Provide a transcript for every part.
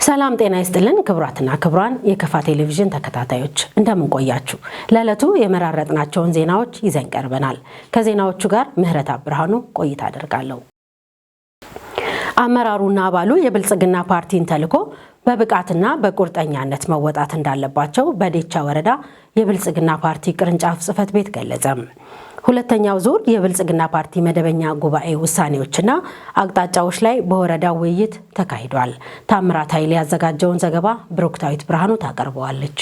ሰላም ጤና ይስጥልን ክቡራትና ክቡራን የከፋ ቴሌቪዥን ተከታታዮች፣ እንደምን ቆያችሁ? ለዕለቱ የመራረጥናቸውን ዜናዎች ይዘን ቀርበናል። ከዜናዎቹ ጋር ምህረት ብርሃኑ ቆይታ አደርጋለሁ። አመራሩና አባሉ የብልጽግና ፓርቲን ተልዕኮ በብቃትና በቁርጠኛነት መወጣት እንዳለባቸው በዴቻ ወረዳ የብልጽግና ፓርቲ ቅርንጫፍ ጽሕፈት ቤት ገለጸ። ሁለተኛው ዙር የብልጽግና ፓርቲ መደበኛ ጉባኤ ውሳኔዎችና አቅጣጫዎች ላይ በወረዳው ውይይት ተካሂዷል። ታምራት ኃይሌ ያዘጋጀውን ዘገባ ብሩክታዊት ብርሃኑ ታቀርበዋለች።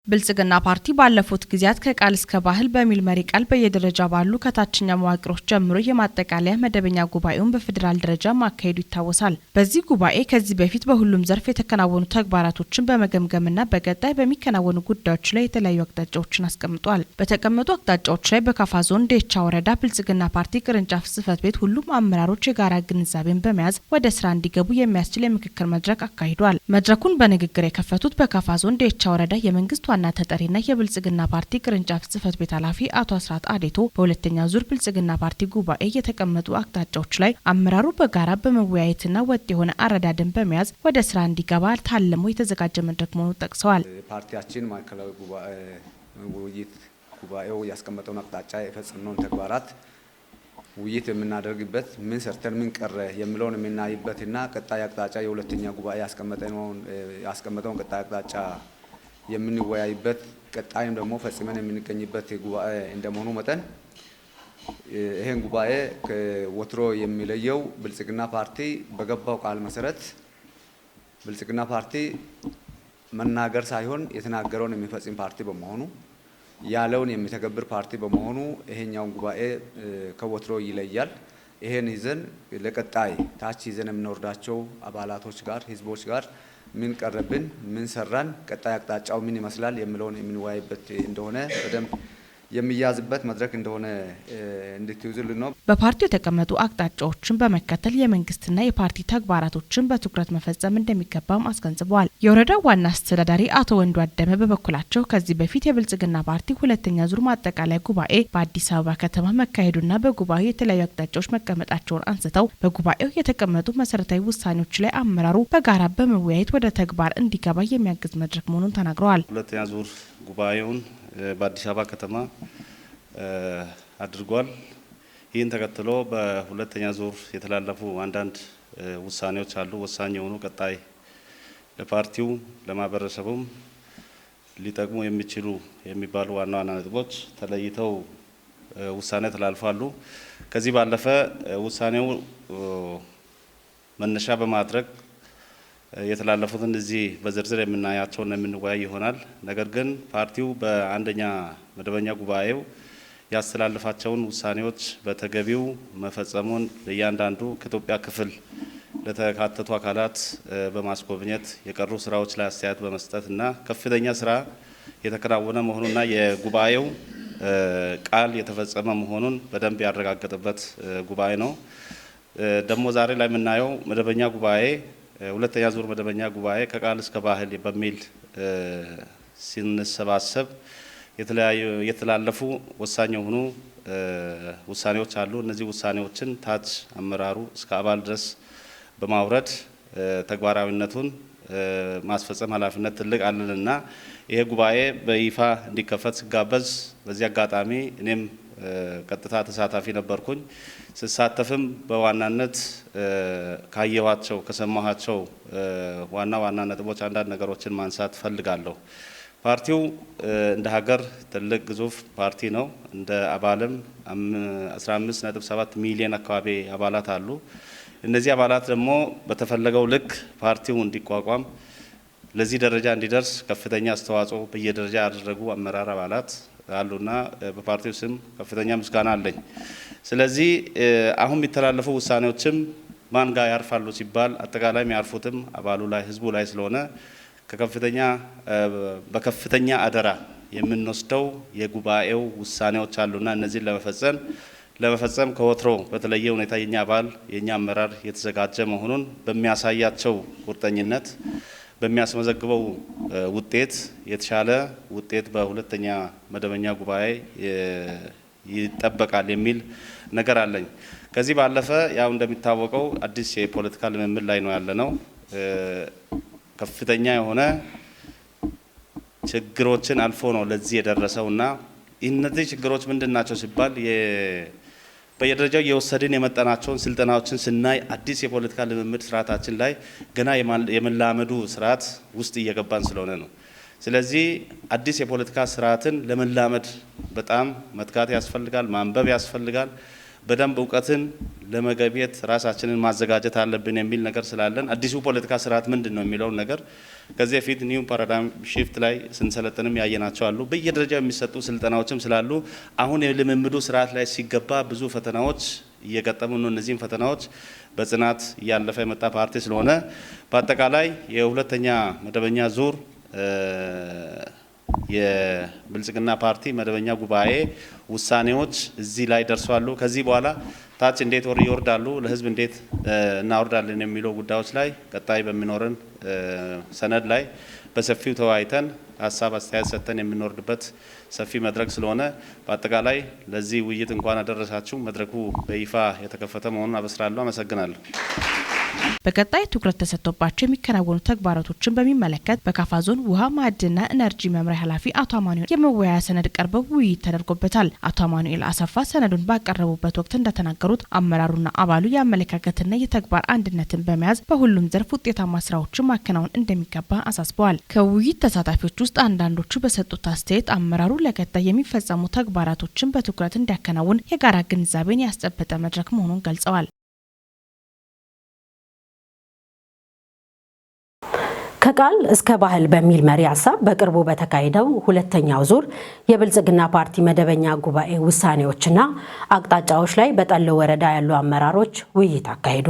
ብልጽግና ፓርቲ ባለፉት ጊዜያት ከቃል እስከ ባህል በሚል መሪ ቃል በየደረጃ ባሉ ከታችኛ መዋቅሮች ጀምሮ የማጠቃለያ መደበኛ ጉባኤውን በፌዴራል ደረጃ ማካሄዱ ይታወሳል። በዚህ ጉባኤ ከዚህ በፊት በሁሉም ዘርፍ የተከናወኑ ተግባራቶችን በመገምገምና በቀጣይ በሚከናወኑ ጉዳዮች ላይ የተለያዩ አቅጣጫዎችን አስቀምጧል። በተቀመጡ አቅጣጫዎች ላይ በካፋ ዞን ዴቻ ወረዳ ብልጽግና ፓርቲ ቅርንጫፍ ጽሕፈት ቤት ሁሉም አመራሮች የጋራ ግንዛቤን በመያዝ ወደ ስራ እንዲገቡ የሚያስችል የምክክር መድረክ አካሂዷል። መድረኩን በንግግር የከፈቱት በካፋ ዞን ዴቻ ወረዳ የመንግስት ዋና ተጠሪና የብልጽግና ፓርቲ ቅርንጫፍ ጽሕፈት ቤት ኃላፊ አቶ አስራት አዴቶ በሁለተኛ ዙር ብልጽግና ፓርቲ ጉባኤ የተቀመጡ አቅጣጫዎች ላይ አመራሩ በጋራ በመወያየትና ወጥ የሆነ አረዳድን በመያዝ ወደ ስራ እንዲገባ ታልሞ የተዘጋጀ መድረክ መሆኑን ጠቅሰዋል። ፓርቲያችን ማዕከላዊ ጉባኤ ውይይት ጉባኤው ያስቀመጠውን አቅጣጫ የፈጸምነውን ተግባራት ውይይት የምናደርግበት፣ ምን ሰርተን ምን ቀረ የሚለውን የምናይበትና ቀጣይ አቅጣጫ የሁለተኛ ጉባኤ ያስቀመጠውን ቀጣይ አቅጣጫ የምንወያይበት፣ ቀጣይም ደግሞ ፈጽመን የምንገኝበት ጉባኤ እንደመሆኑ መጠን ይህን ጉባኤ ከወትሮ የሚለየው ብልጽግና ፓርቲ በገባው ቃል መሰረት ብልጽግና ፓርቲ መናገር ሳይሆን የተናገረውን የሚፈጽም ፓርቲ በመሆኑ፣ ያለውን የሚተገብር ፓርቲ በመሆኑ ይሄኛውን ጉባኤ ከወትሮ ይለያል። ይሄን ይዘን ለቀጣይ ታች ይዘን የምንወርዳቸው አባላቶች ጋር፣ ህዝቦች ጋር ምን ቀረብን፣ ምን ሰራን፣ ቀጣይ አቅጣጫው ምን ይመስላል የሚለውን የምንወያይበት እንደሆነ በደንብ የሚያዝበት መድረክ እንደሆነ እንድትይዙልን ነው። በፓርቲው የተቀመጡ አቅጣጫዎችን በመከተል የመንግስትና የፓርቲ ተግባራቶችን በትኩረት መፈጸም እንደሚገባም አስገንዝበዋል። የወረዳው ዋና አስተዳዳሪ አቶ ወንዱ አደመ በበኩላቸው ከዚህ በፊት የብልጽግና ፓርቲ ሁለተኛ ዙር ማጠቃለያ ጉባኤ በአዲስ አበባ ከተማ መካሄዱና በጉባኤው የተለያዩ አቅጣጫዎች መቀመጣቸውን አንስተው በጉባኤው የተቀመጡ መሰረታዊ ውሳኔዎች ላይ አመራሩ በጋራ በመወያየት ወደ ተግባር እንዲገባ የሚያግዝ መድረክ መሆኑን ተናግረዋል። ሁለተኛ ዙር ጉባኤውን በአዲስ አበባ ከተማ አድርጓል። ይህን ተከትሎ በሁለተኛ ዙር የተላለፉ አንዳንድ ውሳኔዎች አሉ። ወሳኝ የሆኑ ቀጣይ ለፓርቲው ለማህበረሰቡም ሊጠቅሙ የሚችሉ የሚባሉ ዋና ዋና ነጥቦች ተለይተው ውሳኔ ተላልፏሉ። ከዚህ ባለፈ ውሳኔው መነሻ በማድረግ የተላለፉትን እዚህ በዝርዝር የምናያቸውና የምንወያይ ይሆናል። ነገር ግን ፓርቲው በአንደኛ መደበኛ ጉባኤው ያስተላለፋቸውን ውሳኔዎች በተገቢው መፈጸሙን ለእያንዳንዱ ከኢትዮጵያ ክፍል ለተካተቱ አካላት በማስጎብኘት፣ የቀሩ ስራዎች ላይ አስተያየት በመስጠት እና ከፍተኛ ስራ የተከናወነ መሆኑና የጉባኤው ቃል የተፈጸመ መሆኑን በደንብ ያረጋገጠበት ጉባኤ ነው። ደግሞ ዛሬ ላይ የምናየው መደበኛ ጉባኤ፣ ሁለተኛ ዙር መደበኛ ጉባኤ ከቃል እስከ ባህል በሚል ስንሰባሰብ የተለያዩ የተላለፉ ወሳኝ የሆኑ ውሳኔዎች አሉ። እነዚህ ውሳኔዎችን ታች አመራሩ እስከ አባል ድረስ በማውረድ ተግባራዊነቱን ማስፈጸም ኃላፊነት ትልቅ አለንና ይሄ ጉባኤ በይፋ እንዲከፈት ስጋበዝ በዚህ አጋጣሚ እኔም ቀጥታ ተሳታፊ ነበርኩኝ። ስሳተፍም በዋናነት ካየኋቸው፣ ከሰማኋቸው ዋና ዋና ነጥቦች አንዳንድ ነገሮችን ማንሳት ፈልጋለሁ። ፓርቲው እንደ ሀገር ትልቅ ግዙፍ ፓርቲ ነው። እንደ አባልም 15.7 ሚሊዮን አካባቢ አባላት አሉ። እነዚህ አባላት ደግሞ በተፈለገው ልክ ፓርቲው እንዲቋቋም፣ ለዚህ ደረጃ እንዲደርስ ከፍተኛ አስተዋጽኦ በየደረጃ ያደረጉ አመራር አባላት አሉና በፓርቲው ስም ከፍተኛ ምስጋና አለኝ። ስለዚህ አሁን የሚተላለፉ ውሳኔዎችም ማን ጋር ያርፋሉ ሲባል አጠቃላይ የሚያርፉትም አባሉ ላይ፣ ህዝቡ ላይ ስለሆነ በከፍተኛ አደራ የምንወስደው የጉባኤው ውሳኔዎች አሉና እነዚህን ለመፈጸም ከወትሮ በተለየ ሁኔታ የኛ አባል፣ የኛ አመራር የተዘጋጀ መሆኑን በሚያሳያቸው ቁርጠኝነት፣ በሚያስመዘግበው ውጤት የተሻለ ውጤት በሁለተኛ መደበኛ ጉባኤ ይጠበቃል የሚል ነገር አለኝ። ከዚህ ባለፈ ያው እንደሚታወቀው አዲስ የፖለቲካ ልምምድ ላይ ነው ያለነው። ከፍተኛ የሆነ ችግሮችን አልፎ ነው ለዚህ የደረሰውና እነዚህ ችግሮች ምንድን ናቸው ሲባል በየደረጃው የወሰድን የመጣናቸውን ስልጠናዎችን ስናይ አዲስ የፖለቲካ ልምምድ ስርዓታችን ላይ ገና የመላመዱ ስርዓት ውስጥ እየገባን ስለሆነ ነው። ስለዚህ አዲስ የፖለቲካ ስርዓትን ለመላመድ በጣም መትጋት ያስፈልጋል፣ ማንበብ ያስፈልጋል። በደንብ እውቀትን ለመገብየት ራሳችንን ማዘጋጀት አለብን የሚል ነገር ስላለን አዲሱ ፖለቲካ ስርዓት ምንድን ነው የሚለውን ነገር ከዚህ በፊት new paradigm shift ላይ ስንሰለጥንም ያየናቸው አሉ። በየደረጃው የሚሰጡ ስልጠናዎችም ስላሉ አሁን የልምምዱ ስርዓት ላይ ሲገባ ብዙ ፈተናዎች እየገጠሙ ነው። እነዚህም ፈተናዎች በጽናት እያለፈ የመጣ ፓርቲ ስለሆነ በአጠቃላይ የሁለተኛ መደበኛ ዙር የብልጽግና ፓርቲ መደበኛ ጉባኤ ውሳኔዎች እዚህ ላይ ደርሷሉ። ከዚህ በኋላ ታች እንዴት ይወርዳሉ፣ ለህዝብ እንዴት እናወርዳለን የሚለው ጉዳዮች ላይ ቀጣይ በሚኖረን ሰነድ ላይ በሰፊው ተወያይተን ሀሳብ አስተያየት ሰጥተን የምንወርድበት ሰፊ መድረክ ስለሆነ በአጠቃላይ ለዚህ ውይይት እንኳን አደረሳችሁ። መድረኩ በይፋ የተከፈተ መሆኑን አበስራለሁ። አመሰግናለሁ። በቀጣይ ትኩረት ተሰጥቶባቸው የሚከናወኑ ተግባራቶችን በሚመለከት በካፋ ዞን ውሃ ማዕድንና ኢነርጂ መምሪያ ኃላፊ አቶ አማኑኤል የመወያያ ሰነድ ቀርበው ውይይት ተደርጎበታል። አቶ አማኑኤል አሰፋ ሰነዱን ባቀረቡበት ወቅት እንደተናገሩት አመራሩና አባሉ የአመለካከትና የተግባር አንድነትን በመያዝ በሁሉም ዘርፍ ውጤታማ ስራዎችን ማከናወን እንደሚገባ አሳስበዋል። ከውይይት ተሳታፊዎች ውስጥ አንዳንዶቹ በሰጡት አስተያየት አመራሩ ለቀጣይ የሚፈጸሙ ተግባራቶችን በትኩረት እንዲያከናውን የጋራ ግንዛቤን ያስጨበጠ መድረክ መሆኑን ገልጸዋል። ከቃል እስከ ባህል በሚል መሪ ሀሳብ በቅርቡ በተካሄደው ሁለተኛው ዙር የብልጽግና ፓርቲ መደበኛ ጉባኤ ውሳኔዎችና አቅጣጫዎች ላይ በጠሎ ወረዳ ያሉ አመራሮች ውይይት አካሄዱ።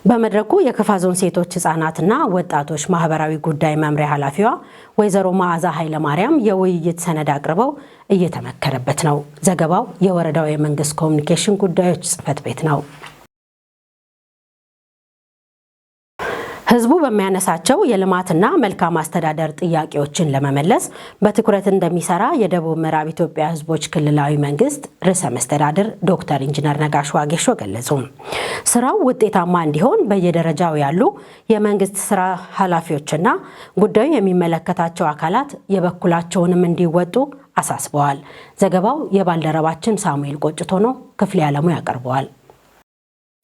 በመድረኩ የከፋ ዞን ሴቶች ህጻናትና ወጣቶች ማህበራዊ ጉዳይ መምሪያ ኃላፊዋ ወይዘሮ መዓዛ ኃይለማርያም የውይይት ሰነድ አቅርበው እየተመከረበት ነው። ዘገባው የወረዳው የመንግስት ኮሚኒኬሽን ጉዳዮች ጽሕፈት ቤት ነው። ህዝቡ በሚያነሳቸው የልማትና መልካም አስተዳደር ጥያቄዎችን ለመመለስ በትኩረት እንደሚሰራ የደቡብ ምዕራብ ኢትዮጵያ ህዝቦች ክልላዊ መንግስት ርዕሰ መስተዳድር ዶክተር ኢንጂነር ነጋሽ ዋጌሾ ገለጹ። ስራው ውጤታማ እንዲሆን በየደረጃው ያሉ የመንግስት ስራ ኃላፊዎችና ጉዳዩ የሚመለከታቸው አካላት የበኩላቸውንም እንዲወጡ አሳስበዋል። ዘገባው የባልደረባችን ሳሙኤል ቆጭቶ ነው። ክፍሌ ዓለሙ ያቀርበዋል።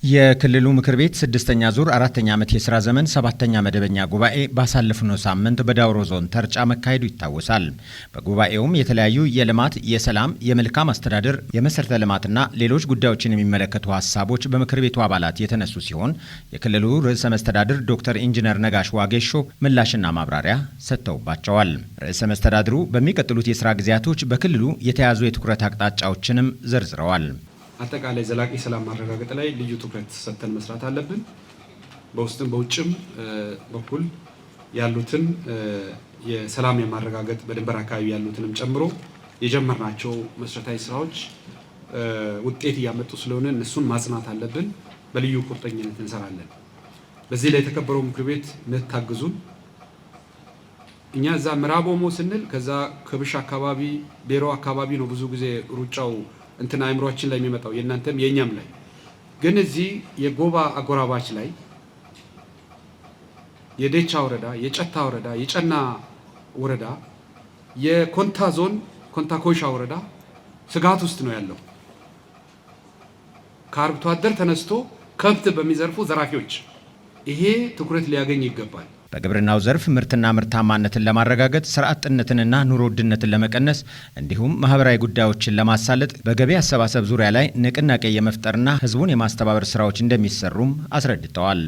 የክልሉ ምክር ቤት 6ኛ ዙር 4ኛ ዓመት የስራ ዘመን 7ኛ መደበኛ ጉባኤ ባሳለፍነው ሳምንት በዳውሮ ዞን ተርጫ መካሄዱ ይታወሳል። በጉባኤውም የተለያዩ የልማት፣ የሰላም፣ የመልካም አስተዳደር፣ የመሰረተ ልማትና ሌሎች ጉዳዮችን የሚመለከቱ ሀሳቦች በምክር ቤቱ አባላት የተነሱ ሲሆን የክልሉ ርዕሰ መስተዳድር ዶክተር ኢንጂነር ነጋሽ ዋጌሾ ምላሽና ማብራሪያ ሰጥተውባቸዋል። ርዕሰ መስተዳድሩ በሚቀጥሉት የስራ ጊዜያቶች በክልሉ የተያዙ የትኩረት አቅጣጫዎችንም ዘርዝረዋል። አጠቃላይ ዘላቂ ሰላም ማረጋገጥ ላይ ልዩ ትኩረት ሰጥተን መስራት አለብን። በውስጥም በውጭም በኩል ያሉትን የሰላም የማረጋገጥ በድንበር አካባቢ ያሉትንም ጨምሮ የጀመርናቸው መሰረታዊ ስራዎች ውጤት እያመጡ ስለሆነ እነሱን ማጽናት አለብን። በልዩ ቁርጠኝነት እንሰራለን። በዚህ ላይ የተከበረው ምክር ቤት እንድታግዙን እኛ እዛ ምዕራብ ኦሞ ስንል ከዛ ከብሽ አካባቢ ዴሮ አካባቢ ነው ብዙ ጊዜ ሩጫው እንትን አእምሯችን ላይ የሚመጣው የእናንተም የእኛም ላይ ግን እዚህ የጎባ አጎራባች ላይ የዴቻ ወረዳ፣ የጨታ ወረዳ፣ የጨና ወረዳ፣ የኮንታ ዞን ኮንታ ኮይሻ ወረዳ ስጋት ውስጥ ነው ያለው። ከአርብቶ አደር ተነስቶ ከብት በሚዘርፉ ዘራፊዎች ይሄ ትኩረት ሊያገኝ ይገባል። በግብርናው ዘርፍ ምርትና ምርታማነትን ለማረጋገጥ ስራ አጥነትንና ኑሮ ውድነትን ለመቀነስ እንዲሁም ማህበራዊ ጉዳዮችን ለማሳለጥ በገቢ አሰባሰብ ዙሪያ ላይ ንቅናቄ የመፍጠርና ህዝቡን የማስተባበር ስራዎች እንደሚሰሩም አስረድተዋል።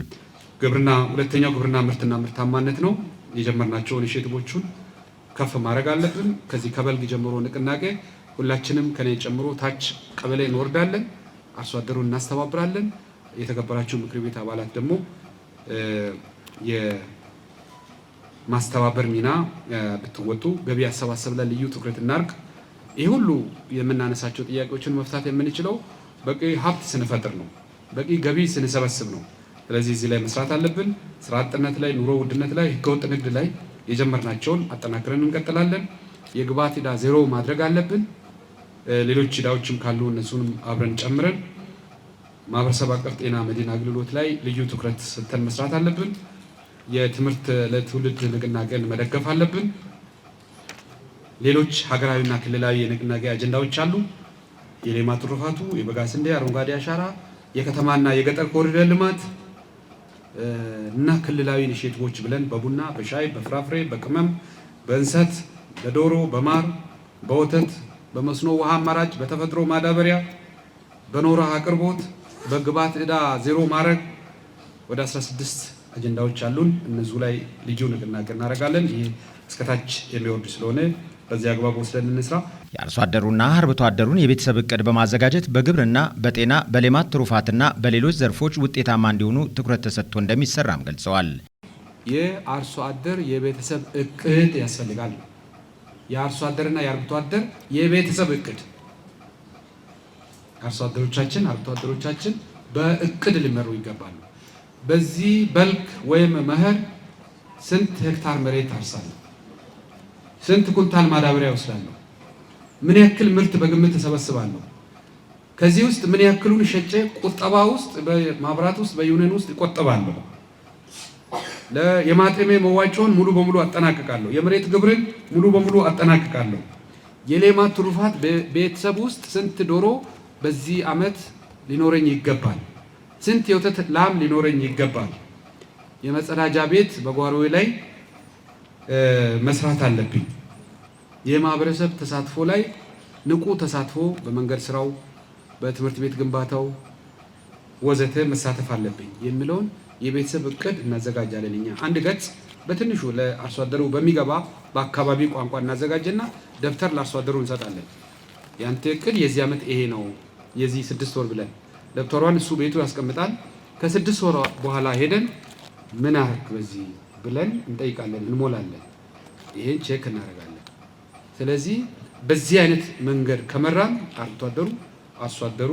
ግብርና ሁለተኛው ግብርና ምርትና ምርታማነት ነው። የጀመርናቸው initiative ኦቹን ከፍ ማድረግ አለብን። ከዚህ ከበልግ ጀምሮ ንቅናቄ ሁላችንም ከኔ ጨምሮ ታች ቀበሌ እንወርዳለን፣ አርሶ አደሩን እናስተባብራለን። የተከበራችሁ ምክር ቤት አባላት ደግሞ ማስተባበር ሚና ብትወጡ ገቢ አሰባሰብ ላይ ልዩ ትኩረት እናርግ። ይህ ሁሉ የምናነሳቸው ጥያቄዎችን መፍታት የምንችለው በቂ ሀብት ስንፈጥር ነው፣ በቂ ገቢ ስንሰበስብ ነው። ስለዚህ እዚህ ላይ መስራት አለብን። ስራ አጥነት ላይ፣ ኑሮ ውድነት ላይ፣ ህገወጥ ንግድ ላይ የጀመርናቸውን አጠናክረን እንቀጥላለን። የግብዓት ዕዳ ዜሮ ማድረግ አለብን። ሌሎች ዕዳዎችም ካሉ እነሱንም አብረን ጨምረን ማህበረሰብ አቀፍ ጤና መድህን አገልግሎት ላይ ልዩ ትኩረት ሰጥተን መስራት አለብን። የትምህርት ለትውልድ ንቅናቄን መደገፍ አለብን። ሌሎች ሀገራዊና ክልላዊ የንቅናቄ አጀንዳዎች አሉ። የሌማት ትሩፋቱ፣ የበጋ ስንዴ፣ አረንጓዴ አሻራ፣ የከተማና የገጠር ኮሪደር ልማት እና ክልላዊ initiative ኦች ብለን በቡና፣ በሻይ፣ በፍራፍሬ፣ በቅመም፣ በእንሰት፣ በዶሮ፣ በማር፣ በወተት፣ በመስኖ ውሃ አማራጭ፣ በተፈጥሮ ማዳበሪያ፣ በኖራ አቅርቦት፣ በግብዓት ዕዳ ዜሮ ማድረግ ወደ 16 አጀንዳዎች አሉን። እነዚሁ ላይ ልዩ ንቅናቄ እናደርጋለን። ይህ እስከታች የሚወርድ ስለሆነ በዚህ አግባብ ወስደን እንስራ። የአርሶ አደሩና አርብቶ አደሩን የቤተሰብ እቅድ በማዘጋጀት በግብርና፣ በጤና፣ በሌማት ትሩፋትና በሌሎች ዘርፎች ውጤታማ እንዲሆኑ ትኩረት ተሰጥቶ እንደሚሰራም ገልጸዋል። የአርሶ አደር የቤተሰብ እቅድ ያስፈልጋል። የአርሶ አደርና የአርብቶ አደር የቤተሰብ እቅድ አርሶ አደሮቻችን፣ አርብቶ አደሮቻችን በእቅድ ሊመሩ ይገባሉ። በዚህ በልግ ወይም መኸር ስንት ሄክታር መሬት አርሳለሁ? ስንት ኩንታል ማዳበሪያ እወስዳለሁ? ምን ያክል ምርት በግምት እሰበስባለሁ? ከዚህ ውስጥ ምን ያክሉን ሸጬ ቁጠባ ውስጥ በማህበራት ውስጥ በዩኒየን ውስጥ እቆጥባለሁ? የማጠሜ መዋጮን ሙሉ በሙሉ አጠናቅቃለሁ። የመሬት ግብርን ሙሉ በሙሉ አጠናቅቃለሁ። የሌማት ትሩፋት ቤተሰብ ውስጥ ስንት ዶሮ በዚህ ዓመት ሊኖረኝ ይገባል? ስንት የወተት ላም ሊኖረኝ ይገባል? የመጸዳጃ ቤት በጓሮዬ ላይ መስራት አለብኝ። የማህበረሰብ ተሳትፎ ላይ ንቁ ተሳትፎ በመንገድ ስራው፣ በትምህርት ቤት ግንባታው ወዘተ መሳተፍ አለብኝ የሚለውን የቤተሰብ እቅድ እናዘጋጃለን። እኛ አንድ ገጽ በትንሹ ለአርሶ አደሩ በሚገባ በአካባቢ ቋንቋ እናዘጋጅና ደብተር ለአርሶ አደሩ እንሰጣለን። ያንተ እቅድ የዚህ ዓመት ይሄ ነው፣ የዚህ 6 ወር ብለን ደብተሯን እሱ ቤቱ ያስቀምጣል። ከ6 ወር በኋላ ሄደን ምን አደረክ በዚህ ብለን እንጠይቃለን፣ እንሞላለን። ይሄን check እናደርጋለን። ስለዚህ በዚህ አይነት መንገድ ከመራን አርብቶ አደሩ አርሶ አደሩ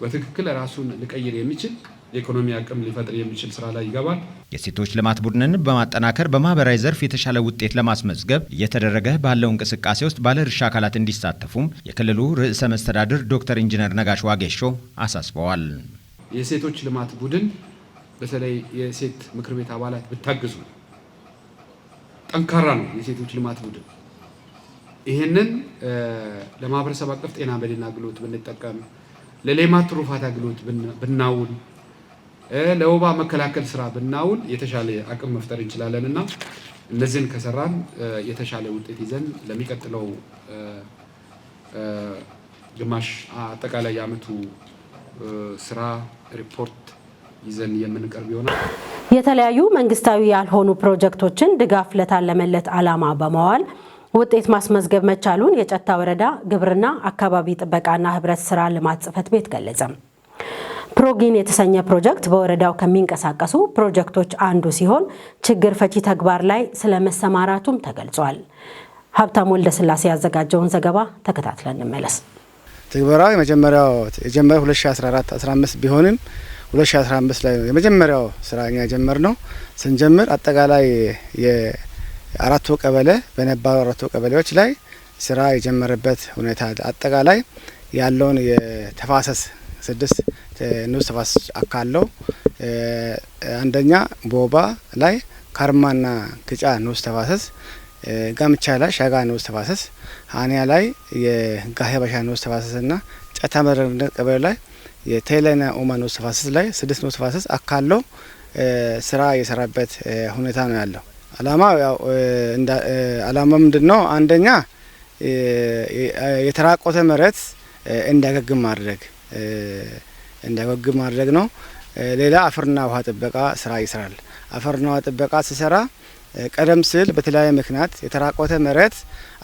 በትክክል ራሱን ሊቀይር የሚችል የኢኮኖሚ አቅም ሊፈጥር የሚችል ስራ ላይ ይገባል። የሴቶች ልማት ቡድንን በማጠናከር በማህበራዊ ዘርፍ የተሻለ ውጤት ለማስመዝገብ እየተደረገ ባለው እንቅስቃሴ ውስጥ ባለድርሻ አካላት እንዲሳተፉም የክልሉ ርዕሰ መስተዳድር ዶክተር ኢንጂነር ነጋሽ ዋጌሾ አሳስበዋል። የሴቶች ልማት ቡድን በተለይ የሴት ምክር ቤት አባላት ብታግዙ ጠንካራ ነው። የሴቶች ልማት ቡድን ይህንን ለማህበረሰብ አቀፍ ጤና መድህን አገልግሎት ብንጠቀም፣ ለሌማት ትሩፋት አገልግሎት ብናውል፣ ለወባ መከላከል ስራ ብናውል የተሻለ አቅም መፍጠር እንችላለን እና እነዚህን ከሰራን የተሻለ ውጤት ይዘን ለሚቀጥለው ግማሽ አጠቃላይ የዓመቱ ስራ ሪፖርት ይዘን የምንቀርብ ይሆናል። የተለያዩ መንግስታዊ ያልሆኑ ፕሮጀክቶችን ድጋፍ ለታለመለት ዓላማ በማዋል ውጤት ማስመዝገብ መቻሉን የጨታ ወረዳ ግብርና አካባቢ ጥበቃና ህብረት ስራ ልማት ጽሕፈት ቤት ገለጸ። ፕሮጊን የተሰኘ ፕሮጀክት በወረዳው ከሚንቀሳቀሱ ፕሮጀክቶች አንዱ ሲሆን ችግር ፈቺ ተግባር ላይ ስለመሰማራቱም ተገልጿል። ሀብታም ወልደስላሴ ያዘጋጀውን ዘገባ ተከታትለን እንመለስ። ትግበራው የመጀመሪያው የጀመረው 2014 15 ቢሆንም 2015 ላይ ነው የመጀመሪያው ስራ እኛ የጀመርነው። ስንጀምር አጠቃላይ የአራቱ ቀበሌ በነባሩ አራቱ ቀበሌዎች ላይ ስራ የጀመረበት ሁኔታ አጠቃላይ ያለውን የተፋሰስ 6 ንዑስ ተፋሰስ አካለው አንደኛ ቦባ ላይ ካርማና ክጫ ንዑስ ተፋሰስ፣ ጋምቻ ላይ ሻጋ ንዑስ ተፋሰስ፣ ሀኒያ ላይ የጋሄ ባሻ ንዑስ ተፋሰስና ጨታ መረብ ቀበሌ ላይ የቴሌና ኦማ ንዑስ ተፋሰስ ላይ 6 ንዑስ ተፋሰስ አካለው ስራ የሰራበት ሁኔታ ነው ያለው። አላማ ያው አላማ ምንድነው? አንደኛ የተራቆተ መሬት እንዲያገግም ማድረግ ነው። ሌላ አፈርና ውሃ ጥበቃ ስራ ይሰራል። አፈርና ውሃ ጥበቃ ሲሰራ ቀደም ሲል በተለያየ ምክንያት የተራቆተ መሬት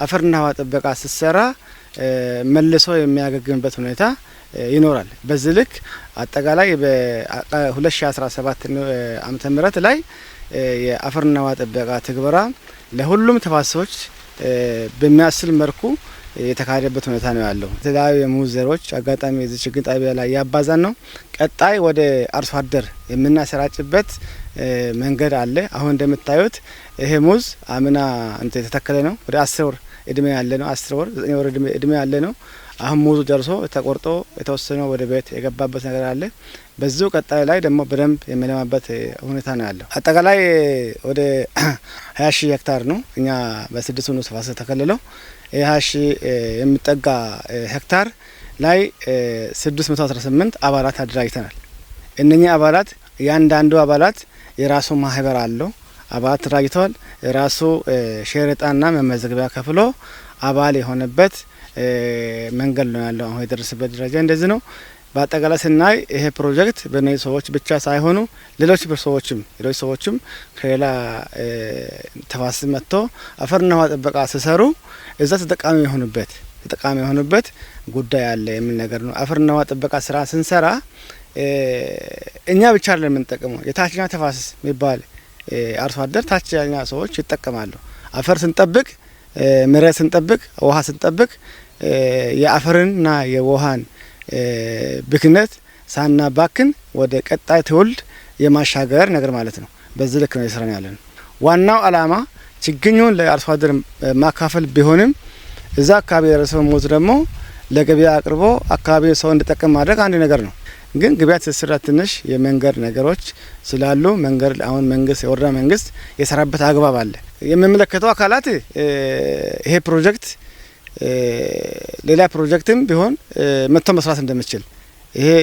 አፈርና ውሃ ጥበቃ ሲሰራ መልሶ የሚያገግምበት ሁኔታ ይኖራል። በዚህ ልክ አጠቃላይ በ2017 ዓመተ ምህረት ላይ የአፈርና ውሃ ጥበቃ ትግበራ ለሁሉም ተፋሰሶች በሚያስችል መልኩ የተካሄደበት ሁኔታ ነው ያለው። የተለያዩ የሙዝ ዘሮች አጋጣሚ እዚህ ችግኝ ጣቢያ ላይ ያባዛን ነው። ቀጣይ ወደ አርሶ አደር የምናሰራጭበት መንገድ አለ። አሁን እንደምታዩት ይሄ ሙዝ አምና እንትን የተተከለ ነው። ወደ 10 ወር እድሜ ያለ ነው። 10 ወር 9 ወር እድሜ ያለ ነው። አሁን ሙዙ ደርሶ ተቆርጦ የተወሰነው ወደ ቤት የገባበት ነገር አለ። በዚሁ ቀጣይ ላይ ደግሞ በደንብ የሚለማበት ሁኔታ ነው ያለው። አጠቃላይ ወደ 20 ሺህ ሄክታር ነው እኛ በስድስቱ ንዑስ ተፋሰስ ተከልለው። 20 ሺህ የሚጠጋ ሄክታር ላይ 618 አባላት አደራጅተናል። እነኚህ አባላት እያንዳንዱ አባላት የራሱ ማህበር አለው። አባላት ተደራጅተዋል። የራሱ ሼርጣና መመዝገቢያ ከፍሎ አባል የሆነበት መንገድ ነው ያለው። አሁን የደረሰበት ደረጃ እንደዚህ ነው። በአጠቃላይ ስናይ ይሄ ፕሮጀክት በእነዚህ ሰዎች ብቻ ሳይሆኑ ሌሎች ሰዎችም ከሌላ ተፋሰስ መጥቶ አፈርና ውሃ ጥበቃ ሲሰሩ እዛ ተጠቃሚ የሆኑበት ጉዳይ አለ የሚል ነገር ነው። አፈርና ውሃ ጥበቃ ስራ ስንሰራ እኛ ብቻ አይደለም የምንጠቀመው። የታችኛው ተፋሰስ የሚባል አርሶ አደር ታችኛ ሰዎች ይጠቀማሉ። አፈር ስንጠብቅ፣ መሬት ስንጠብቅ፣ ውሃ ስንጠብቅ የአፈርንና የውሃን ብክነት ሳናባክን ወደ ቀጣይ ትውልድ የማሻገር ነገር ማለት ነው። በዚህ ልክ ነው እየሰራን ያለን። ዋናው አላማ ችግኙን ለአርሶ አደር ማካፈል ቢሆንም እዛ አካባቢ የደረሰው ሙዝ ደግሞ ለገበያ አቅርቦ አካባቢ ሰው እንዲጠቀም ማድረግ አንድ ነገር ነው። ግን ገበያ ትስስር ትንሽ የመንገድ ነገሮች ስላሉ መንገድ አሁን መንግስት የወረዳ መንግስት የሰራበት አግባብ አለ። የሚመለከተው አካላት ይሄ ፕሮጀክት ሌላ ፕሮጀክትም ቢሆን መጥቶ መስራት እንደሚችል፣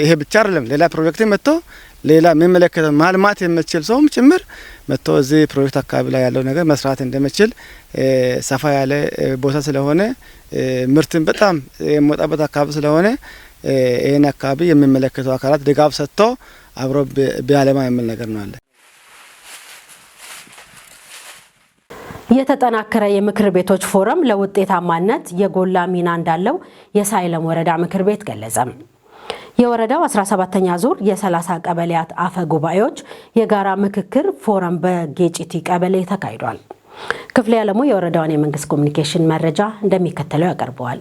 ይሄ ብቻ አይደለም፣ ሌላ ፕሮጀክትም መጥቶ ሌላ የሚመለከተው ማልማት የሚችል ሰውም ጭምር መጥቶ እዚህ ፕሮጀክት አካባቢ ላይ ያለው ነገር መስራት እንደሚችል፣ ሰፋ ያለ ቦታ ስለሆነ፣ ምርትን በጣም የሚወጣበት አካባቢ ስለሆነ ይህን አካባቢ የሚመለከተው አካላት ድጋፍ ሰጥቶ አብሮ ቢያለማ የሚል ነገር ነው አለ። የተጠናከረ የምክር ቤቶች ፎረም ለውጤታማነት የጎላ ሚና እንዳለው የሳይለም ወረዳ ምክር ቤት ገለጸ። የወረዳው 17ኛ ዙር የ30 ቀበሌያት አፈ ጉባኤዎች የጋራ ምክክር ፎረም በጌጭቲ ቀበሌ ተካሂዷል። ክፍሌ ያለሙ የወረዳውን የመንግስት ኮሚኒኬሽን መረጃ እንደሚከተለው ያቀርበዋል።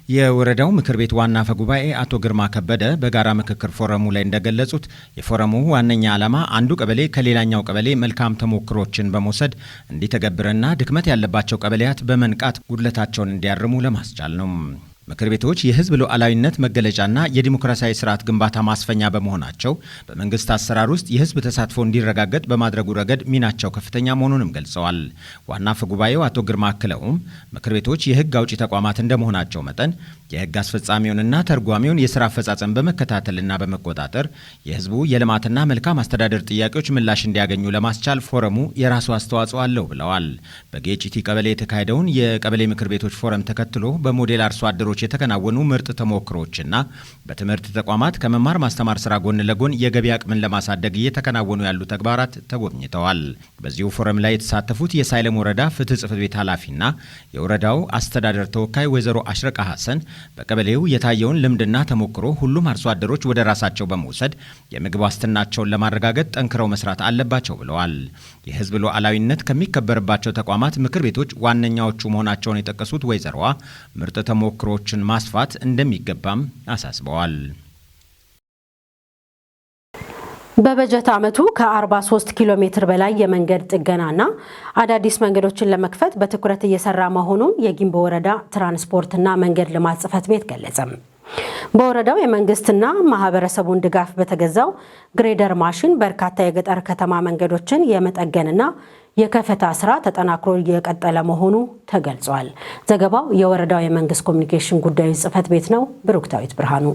የወረዳው ምክር ቤት ዋና አፈ ጉባኤ አቶ ግርማ ከበደ በጋራ ምክክር ፎረሙ ላይ እንደገለጹት የፎረሙ ዋነኛ ዓላማ አንዱ ቀበሌ ከሌላኛው ቀበሌ መልካም ተሞክሮችን በመውሰድ እንዲተገብርና ድክመት ያለባቸው ቀበሌያት በመንቃት ጉድለታቸውን እንዲያርሙ ለማስቻል ነው። ምክር ቤቶች የሕዝብ ሉዓላዊነት መገለጫና የዲሞክራሲያዊ ስርዓት ግንባታ ማስፈኛ በመሆናቸው በመንግስት አሰራር ውስጥ የሕዝብ ተሳትፎ እንዲረጋገጥ በማድረጉ ረገድ ሚናቸው ከፍተኛ መሆኑንም ገልጸዋል። ዋና አፈ ጉባኤው አቶ ግርማ አክለውም ምክር ቤቶች የሕግ አውጪ ተቋማት እንደመሆናቸው መጠን የሕግ አስፈጻሚውንና ተርጓሚውን የስራ አፈጻጸም በመከታተልና በመቆጣጠር የሕዝቡ የልማትና መልካም አስተዳደር ጥያቄዎች ምላሽ እንዲያገኙ ለማስቻል ፎረሙ የራሱ አስተዋጽኦ አለው ብለዋል። በጌጭቲ ቀበሌ የተካሄደውን የቀበሌ ምክር ቤቶች ፎረም ተከትሎ በሞዴል አርሶ አደሮች የተከናወኑ ምርጥ ተሞክሮችና በትምህርት ተቋማት ከመማር ማስተማር ስራ ጎን ለጎን የገቢ አቅምን ለማሳደግ እየተከናወኑ ያሉ ተግባራት ተጎብኝተዋል። በዚሁ ፎረም ላይ የተሳተፉት የሳይለም ወረዳ ፍትህ ጽሕፈት ቤት ኃላፊና የወረዳው አስተዳደር ተወካይ ወይዘሮ አሽረቃ ሐሰን በቀበሌው የታየውን ልምድና ተሞክሮ ሁሉም አርሶ አደሮች ወደ ራሳቸው በመውሰድ የምግብ ዋስትናቸውን ለማረጋገጥ ጠንክረው መስራት አለባቸው ብለዋል። የህዝብ ሉዓላዊነት ከሚከበርባቸው ተቋማት ምክር ቤቶች ዋነኛዎቹ መሆናቸውን የጠቀሱት ወይዘሮዋ ምርጥ ተሞክሮችን ማስፋት እንደሚገባም አሳስበዋል። በበጀት ዓመቱ ከ43 ኪሎ ሜትር በላይ የመንገድ ጥገናና አዳዲስ መንገዶችን ለመክፈት በትኩረት እየሰራ መሆኑን የጊምቦ ወረዳ ትራንስፖርትና መንገድ ልማት ጽሕፈት ቤት ገለጸ። በወረዳው የመንግስትና ማህበረሰቡን ድጋፍ በተገዛው ግሬደር ማሽን በርካታ የገጠር ከተማ መንገዶችን የመጠገንና የከፈታ ስራ ተጠናክሮ እየቀጠለ መሆኑ ተገልጿል። ዘገባው የወረዳው የመንግስት ኮሚኒኬሽን ጉዳዮች ጽሕፈት ቤት ነው። ብሩክታዊት ብርሃኑ።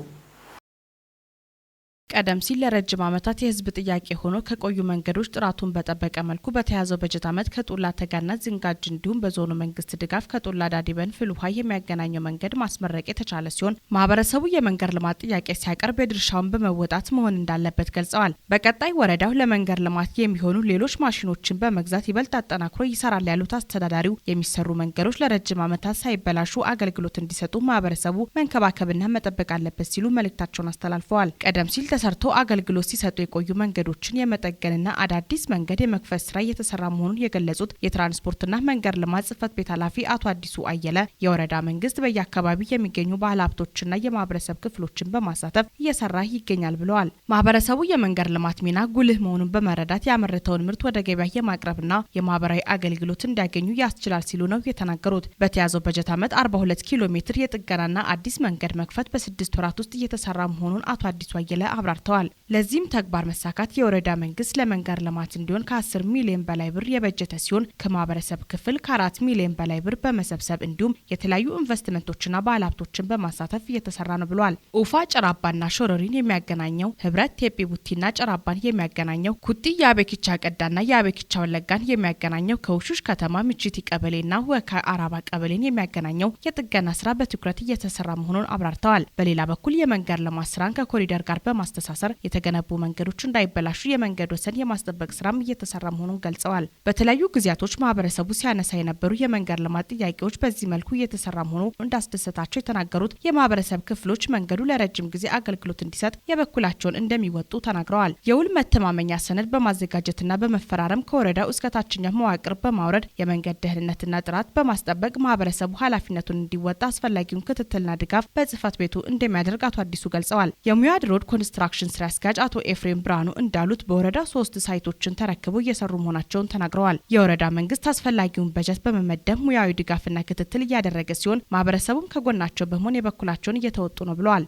ቀደም ሲል ለረጅም ዓመታት የሕዝብ ጥያቄ ሆኖ ከቆዩ መንገዶች ጥራቱን በጠበቀ መልኩ በተያዘው በጀት ዓመት ከጦላ ተጋና ዝንጋጅ እንዲሁም በዞኑ መንግስት ድጋፍ ከጦላ ዳዲበን ፍል ውሃ የሚያገናኘው መንገድ ማስመረቅ የተቻለ ሲሆን ማህበረሰቡ የመንገድ ልማት ጥያቄ ሲያቀርብ የድርሻውን በመወጣት መሆን እንዳለበት ገልጸዋል። በቀጣይ ወረዳው ለመንገድ ልማት የሚሆኑ ሌሎች ማሽኖችን በመግዛት ይበልጥ አጠናክሮ ይሰራል ያሉት አስተዳዳሪው የሚሰሩ መንገዶች ለረጅም ዓመታት ሳይበላሹ አገልግሎት እንዲሰጡ ማህበረሰቡ መንከባከብና መጠበቅ አለበት ሲሉ መልእክታቸውን አስተላልፈዋል። ቀደም ሲል ተሰርቶ አገልግሎት ሲሰጡ የቆዩ መንገዶችን የመጠገንና አዳዲስ መንገድ የመክፈት ስራ እየተሰራ መሆኑን የገለጹት የትራንስፖርትና መንገድ ልማት ጽሕፈት ቤት ኃላፊ አቶ አዲሱ አየለ፣ የወረዳ መንግስት በየአካባቢ የሚገኙ ባለሀብቶችና የማህበረሰብ ክፍሎችን በማሳተፍ እየሰራ ይገኛል ብለዋል። ማህበረሰቡ የመንገድ ልማት ሚና ጉልህ መሆኑን በመረዳት ያመረተውን ምርት ወደ ገበያ የማቅረብና የማህበራዊ አገልግሎት እንዲያገኙ ያስችላል ሲሉ ነው የተናገሩት። በተያዘው በጀት ዓመት 42 ኪሎ ሜትር የጥገናና አዲስ መንገድ መክፈት በ6 ወራት ውስጥ እየተሰራ መሆኑን አቶ አዲሱ አየለ አብራርተዋል። ለዚህም ተግባር መሳካት የወረዳ መንግስት ለመንገድ ልማት እንዲሆን ከ10 ሚሊዮን በላይ ብር የበጀተ ሲሆን፣ ከማህበረሰብ ክፍል ከ4 ሚሊዮን በላይ ብር በመሰብሰብ እንዲሁም የተለያዩ ኢንቨስትመንቶችና ባለሀብቶችን በማሳተፍ እየተሰራ ነው ብለዋል። ኡፋ ጨራባና ሾረሪን የሚያገናኘው፣ ህብረት ቴጲ ቡቲና ጨራባን የሚያገናኘው፣ ኩቲ የአቤኪቻ ቀዳና የአቤኪቻ ወለጋን የሚያገናኘው፣ ከውሹሽ ከተማ ምችቲ ቀበሌና ወካ አራባ ቀበሌን የሚያገናኘው የጥገና ስራ በትኩረት እየተሰራ መሆኑን አብራርተዋል። በሌላ በኩል የመንገድ ልማት ስራን ከኮሪደር ጋር በማስተሳሰር የተገነቡ መንገዶች እንዳይበላሹ የመንገድ ወሰን የማስጠበቅ ስራም እየተሰራ መሆኑን ገልጸዋል። በተለያዩ ጊዜያቶች ማህበረሰቡ ሲያነሳ የነበሩ የመንገድ ልማት ጥያቄዎች በዚህ መልኩ እየተሰራ መሆኑ እንዳስደሰታቸው የተናገሩት የማህበረሰብ ክፍሎች፣ መንገዱ ለረጅም ጊዜ አገልግሎት እንዲሰጥ የበኩላቸውን እንደሚወጡ ተናግረዋል። የውል መተማመኛ ሰነድ በማዘጋጀትና በመፈራረም ከወረዳው እስከ ታችኛው መዋቅር በማውረድ የመንገድ ደህንነትና ጥራት በማስጠበቅ ማህበረሰቡ ኃላፊነቱን እንዲወጣ አስፈላጊውን ክትትልና ድጋፍ በጽህፈት ቤቱ እንደሚያደርግ አቶ አዲሱ ገልጸዋል። የሙያድ ሮድ ኮንስትራክሽን ስራ አስኪያጅ አቶ ኤፍሬም ብርሃኑ እንዳሉት፣ በወረዳ ሶስት ሳይቶችን ተረክበው እየሰሩ መሆናቸውን ተናግረዋል። የወረዳ መንግስት አስፈላጊውን በጀት በመመደብ ሙያዊ ድጋፍና ክትትል እያደረገ ሲሆን፣ ማህበረሰቡም ከጎናቸው በመሆን የበኩላቸውን እየተወጡ ነው ብለዋል።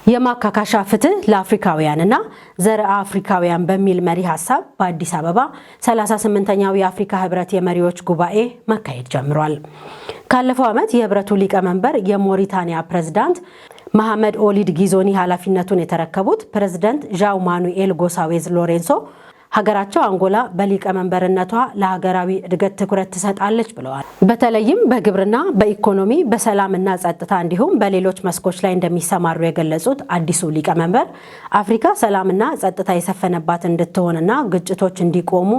የማካካሻ ፍትህ ለአፍሪካውያንና ዘርአ አፍሪካውያን በሚል መሪ ሀሳብ በአዲስ አበባ 38ኛው የአፍሪካ ህብረት የመሪዎች ጉባኤ መካሄድ ጀምሯል። ካለፈው ዓመት የህብረቱ ሊቀመንበር የሞሪታኒያ ፕሬዝዳንት መሐመድ ኦሊድ ጊዞኒ ኃላፊነቱን የተረከቡት ፕሬዝደንት ዣው ማኑኤል ጎሳዌዝ ሎሬንሶ፣ ሀገራቸው አንጎላ በሊቀመንበርነቷ ለሀገራዊ እድገት ትኩረት ትሰጣለች ብለዋል። በተለይም በግብርና፣ በኢኮኖሚ፣ በሰላምና ጸጥታ እንዲሁም በሌሎች መስኮች ላይ እንደሚሰማሩ የገለጹት አዲሱ ሊቀመንበር፣ አፍሪካ ሰላምና ጸጥታ የሰፈነባት እንድትሆንና ግጭቶች እንዲቆሙ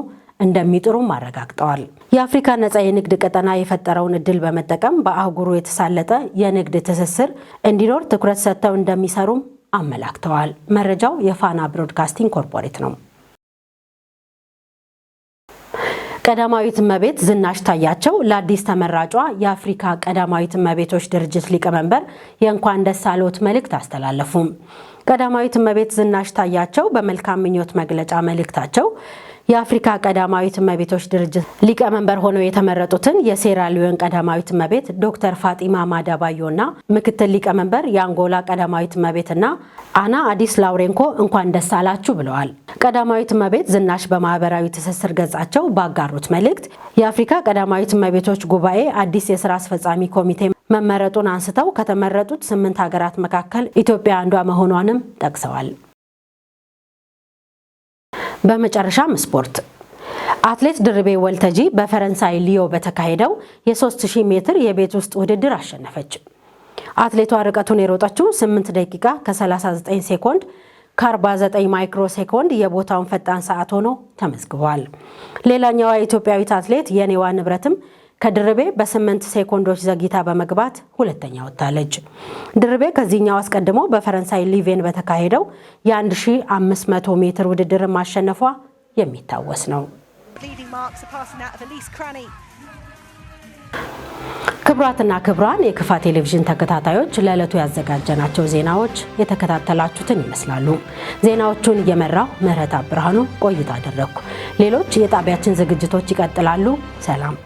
እንደሚጥሩም አረጋግጠዋል። የአፍሪካ ነጻ የንግድ ቀጠና የፈጠረውን እድል በመጠቀም በአህጉሩ የተሳለጠ የንግድ ትስስር እንዲኖር ትኩረት ሰጥተው እንደሚሰሩም አመላክተዋል። መረጃው የፋና ብሮድካስቲንግ ኮርፖሬት ነው። ቀዳማዊት እመቤት ዝናሽ ታያቸው ለአዲስ ተመራጯ የአፍሪካ ቀዳማዊት እመቤቶች ድርጅት ሊቀመንበር የእንኳን ደስ አለዎት መልእክት አስተላለፉ። ቀዳማዊት እመቤት ዝናሽ ታያቸው በመልካም ምኞት መግለጫ መልእክታቸው፣ የአፍሪካ ቀዳማዊት እመቤቶች ድርጅት ሊቀመንበር ሆነው የተመረጡትን የሴራሊዮን ቀዳማዊት እመቤት ዶክተር ፋጢማ ማዳባዮና ምክትል ሊቀመንበር የአንጎላ ቀዳማዊት እመቤትና አና አዲስ ላውሬንኮ እንኳን ደስ አላችሁ ብለዋል። ቀዳማዊት እመቤት ዝናሽ በማህበራዊ ትስስር ገጻቸው ባጋሩት መልእክት፣ የአፍሪካ ቀዳማዊት እመቤቶች ጉባኤ አዲስ የስራ አስፈጻሚ ኮሚቴ መመረጡን አንስተው፣ ከተመረጡት ስምንት ሀገራት መካከል ኢትዮጵያ አንዷ መሆኗንም ጠቅሰዋል። በመጨረሻም ስፖርት። አትሌት ድርቤ ወልተጂ በፈረንሳይ ሊዮ በተካሄደው የ3000 ሜትር የቤት ውስጥ ውድድር አሸነፈች። አትሌቷ ርቀቱን የሮጠችው 8 ደቂቃ ከ39 ሴኮንድ ከ49 ማይክሮ ሴኮንድ የቦታውን ፈጣን ሰዓት ሆኖ ተመዝግቧል። ሌላኛዋ ኢትዮጵያዊት አትሌት የኔዋ ንብረትም ከድርቤ በ8 ሴኮንዶች ዘግይታ በመግባት ሁለተኛ ወጥታለች። ድርቤ ከዚህኛው አስቀድሞ በፈረንሳይ ሊቬን በተካሄደው የ1500 ሜትር ውድድር ማሸነፏ የሚታወስ ነው። Leading mark surpassing that of Elise Cranny. ክቡራትና ክቡራን የክፋ ቴሌቪዥን ተከታታዮች፣ ለዕለቱ ያዘጋጀናቸው ዜናዎች የተከታተላችሁትን ይመስላሉ። ዜናዎቹን እየመራው ምህረት ብርሃኑ ቆይታ አደረግኩ። ሌሎች የጣቢያችን ዝግጅቶች ይቀጥላሉ። ሰላም።